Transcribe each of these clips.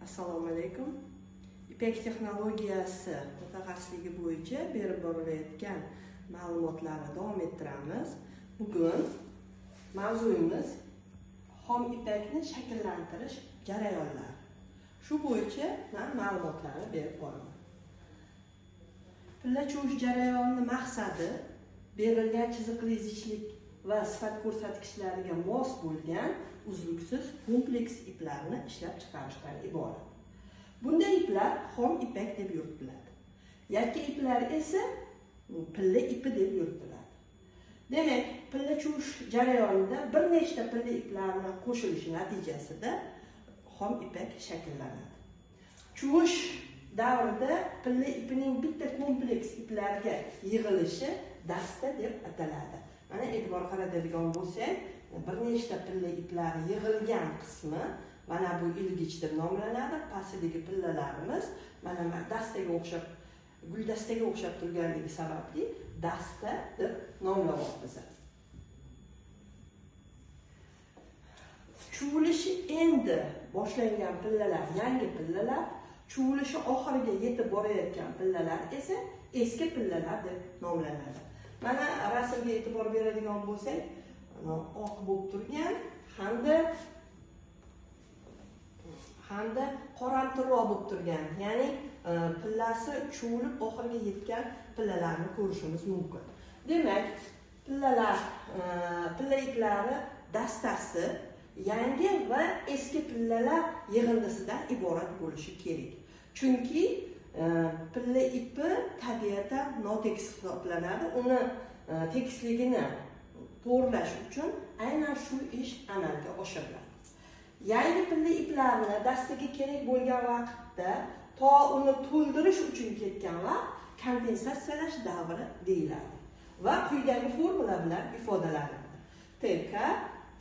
Assalomu alaykum. İpek texnologiyasi mutaxassisligi bo'yicha berib borilayotgan ma'lumotlarni davom ettiramiz. Bugun mavzuyimiz xom ipakni shakllantirish jarayonlari. Shu bo'yicha men ma'lumotlarni berib boraman. Pilla chuvish jarayonining maqsadi berilgan chiziqli zichlik va sifat ko'rsatkichlariga mos bo'lgan uzluksiz kompleks iplarni ishlab chiqarishdan iborat. Bunday iplar xom ipak deb yuritiladi. Yakka iplar esa pilla ipi deb yuritiladi. Demak, pilla chuvish jarayonida bir nechta pilla iplarni qo'shilishi natijasida xom ipak shakllanadi. Chuvish davrida pilla ipining bitta kompleks iplarga yig'ilishi dasta deb ataladi. Mana e'tibor qaratadigan bo'lsak, bir nechta pilla iplari yig'ilgan qismi mana bu ilgich deb nomlanadi. Pastidagi pillalarimiz mana dastaga o'xshab, guldastaga o'xshab turganligi sababli dasta deb nomlayapmiz. Chuvilishi endi boshlangan pillalar yangi pillalar, chuvilishi oxiriga yetib borayotgan pillalar esa eski pillalar deb nomlanadi. Mana rasmga e'tibor beradigan bo'lsak, oq bo'lib turgan hamda qoramtirroq bo'lib turgan, ya'ni pillasi chuvilib oxiriga yetgan pillalarni ko'rishimiz mumkin. Demak, pillalar, pilla iplari dastasi yangi va eski pillalar yig'indisidan iborat bo'lishi kerak. Chunki pilla ipi tabiatan notekis hisoblanadi. Uni tekisligini to'g'rilash uchun aynan shu ish amalga oshiriladi. Yangi pilla iplarni dastaga kerak bo'lgan vaqtda to uni to'ldirish uchun ketgan vaqt kompensatsiyalash davri deyiladi va quyidagi formula bilan ifodalanadi. TK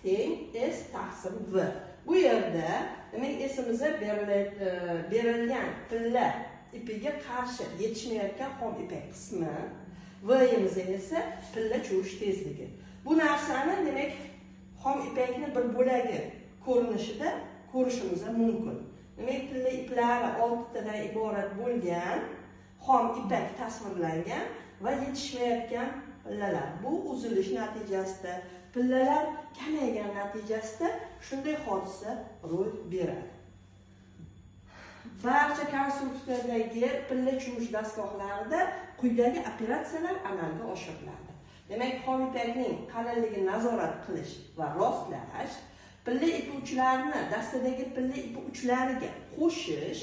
teng S taqsim V. Bu yerda demak esimizga berilgan pilla ipiga qarshi yetishmayotgan xom ipak qismi, V'imiz esa pilla chuvish tezligi. Bu narsani demak xom ipakni bir bo'lagi ko'rinishida ko'rishimiz mumkin. Demak, pilla iplari 6 tadan iborat bo'lgan xom ipak tasvirlangan va yetishmayotgan pillalar. Bu uzilish natijasida, pillalar kamaygan natijasida shunday hodisa ro'y beradi. Barcha konstruksiyadagi pilla chuvish dastgohlarida quyidagi operatsiyalar amalga oshiriladi. Demak, xom ipakning qalinligini nazorat qilish va rostlash, pilla ipi uchlarini dastadagi pilla ipi uchlariga qo'shish,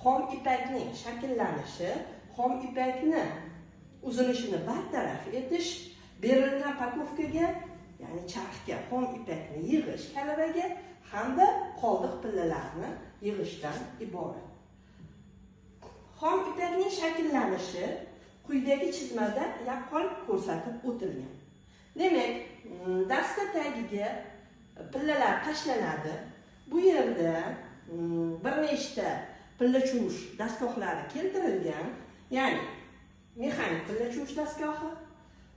xom ipakning shakllanishi, xom ipakni uzilishini bartaraf etish, berilgan pakovkaga, ya'ni charxga xom ipakni yig'ish kalabaga hamda qoldiq pillalarni yig'ishdan iborat. Xom ipakning shakllanishi quyidagi chizmada yaqqol ko'rsatib o'tilgan. Demak, dasta tagiga pillalar tashlanadi. Bu yerda bir nechta pilla chuvish dastgohlari keltirilgan, ya'ni mexanik pilla chuvish dastgohi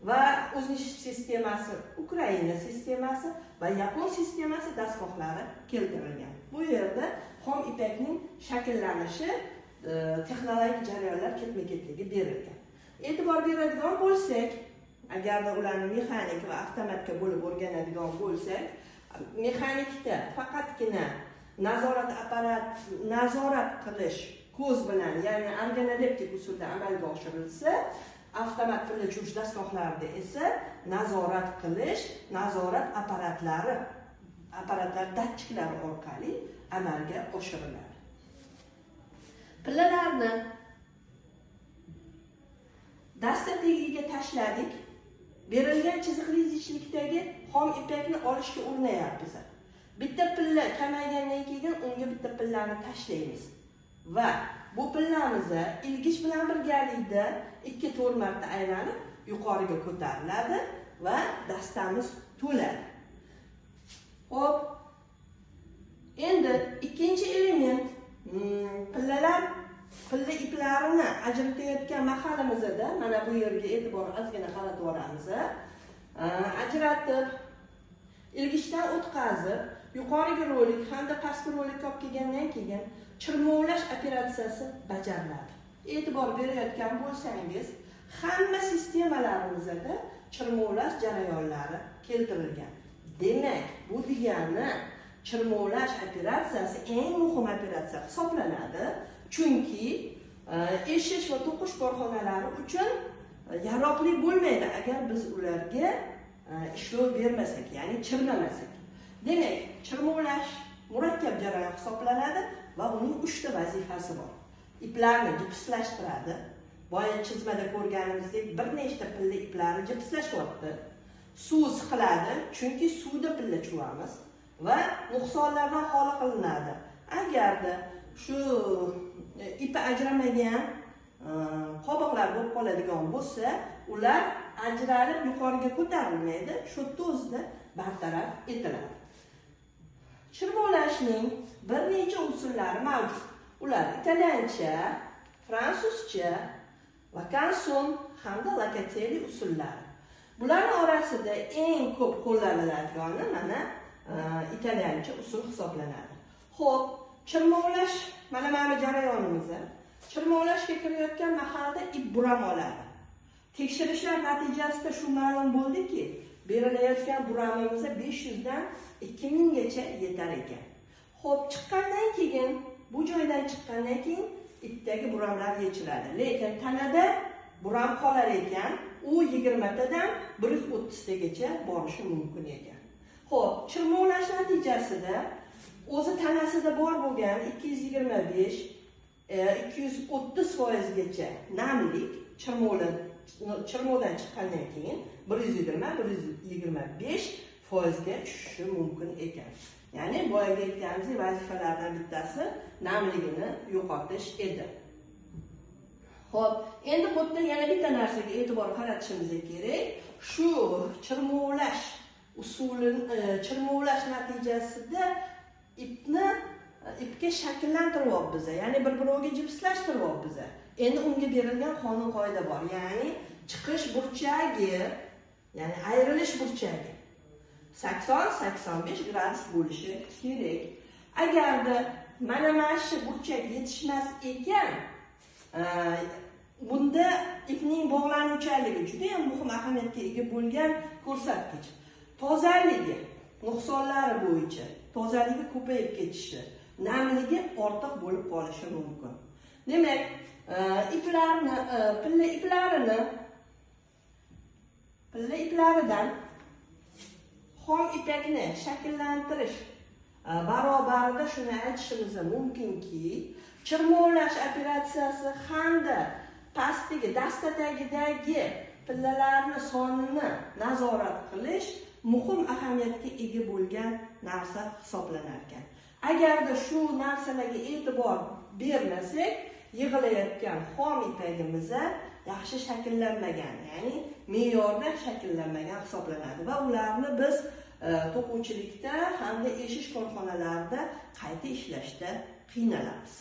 va o'zinish sistemasi, Ukraina sistemasi va yapon sistemasi dastgohlari keltirilgan. Bu yerda xom ipakning shakllanishi, texnologik jarayonlar ketma-ketligi berilgan. E'tibor beradigan bo'lsak, agarda ularni mexanik va avtomatga bo'lib o'rganadigan bo'lsak, mexanikda faqatgina nazorat qilish ko'z bilan, ya'ni organoleptik usulda amalga oshirilsa, avtomat pilla chuvish dastgohlarida esa nazorat qilish nazorat apparatlar datchiklari orqali amalga oshiriladi. Pillalarni dasta tagiga tashladik. Berilgan chiziqli zichlikdagi xom ipakni olishga urinayapmiz. Bitta pilla kamaygandan keyin unga bitta pillani tashlaymiz va bu pillamizni ilgich bilan birgalikda 2-4 marta aylanib yuqoriga ko'tariladi va dastamiz to'ladi. Xo'p, endi ikkinchi element pillalar, pilla iplarini ajratayotgan mahalimizda mana bu yerga e'tibor ozgina qaratib yuboramiz. Ajratib, ilgichdan o'tkazib, Yuqoriga rolik hamda pastki rolikka olib kelgandan keyin chirmovlash operatsiyasi bajariladi. E'tibor berayotgan bo'lsangiz, hamma sistemalarimizda chirmovlash jarayonlari keltirilgan. Demak, bu degani chirmovlash operatsiyasi eng muhim operatsiya hisoblanadi, chunki eshish va to'qish korxonalari uchun yaroqli bo'lmaydi agar biz ularga ishlov bermasak, ya'ni chirmamasak. Demak, chirmovlash murakkab jarayon hisoblanadi va uning 3 ta vazifasi bor. Iplarni jipslashtiradi. Boya chizmada ko'rganimizdek bir nechta pilla iplarni jipslashyapti. Suv siqiladi, chunki suvda pilla chuvamiz va nuqsonlardan xoli qilinadi. Agarda shu ipi ajramagan qobiqlar bo'lib qoladigan bo'lsa, ular ajralib yuqoriga ko'tarilmaydi, shu yerda o'zida bartaraf etiladi. Chirmovlashning bir necha usullari mavjud. Ular italyancha, fransuzcha, Vakanson hamda Locatelli usullari. Bularning orasida eng ko'p qo'llaniladigani mana italyancha usul hisoblanadi. Xo'p, chirmovlash mana jarayonimiz. Chirmovlashga kirayotgan mahalda ip buram oladi. Tekshirishlar natijasida shu ma'lum bo'ldiki, berilayotgan buramimiz 500 dan 2000 gacha yetar ekan. Xo'p, chiqqandan keyin, bu joydan chiqqandan keyin ipdagi buramlar yechiladi. Lekin tanada buram qolar ekan, u 20 tadan 130 tagacha borishi mumkin ekan. Xo'p, chirmovlash natijasida o'zi tanasida bor bo'lgan 225 230% gacha namlik chirmovdan chiqqandan keyin 120-125% ga tushishi mumkin ekan. Ya'ni boyagi aytganimizdek vazifalardan bittasi namligini yo'qotish edi. Xo'p, endi bu yerda yana bitta narsaga e'tibor qaratishimiz kerak. Shu chirmovlash usulini, chirmovlash natijasida ipga shakllantiryapmiz, ya'ni bir-biriga jipslashtiryapmiz. Endi unga berilgan qonun qoida bor. Ya'ni chiqish burchagi, ya'ni ayrilish burchagi 80-85 gradus bo'lishi kerak. Agarda mana shu burchak yetishmas ekan, bunda ipning bog'lanuvchanligi juda ham muhim ahamiyatga ega bo'lgan ko'rsatkich. Tozaligi, nuqsonlari bo'yicha tozaligi ko'payib ketishi, namligi ortiq bo'lib qolishi mumkin. Demak, iplarni, pilla iplaridan xom ipakni shakllantirish barobarida shuni aytishimiz mumkinki, chirmovlash operatsiyasi hamda pastdagi dasta tagidagi pillalarni sonini nazorat qilish muhim ahamiyatga ega bo'lgan narsa hisoblanar ekan. Agarda shu narsalarga e'tibor bermasak, yig'ilayotgan xom ipagimiz yaxshi shakllanmagan, ya'ni me'yorda shakllanmagan hisoblanadi va ularni biz to'quvchilikda hamda eshish korxonalarida qayta ishlashda qiynalamiz.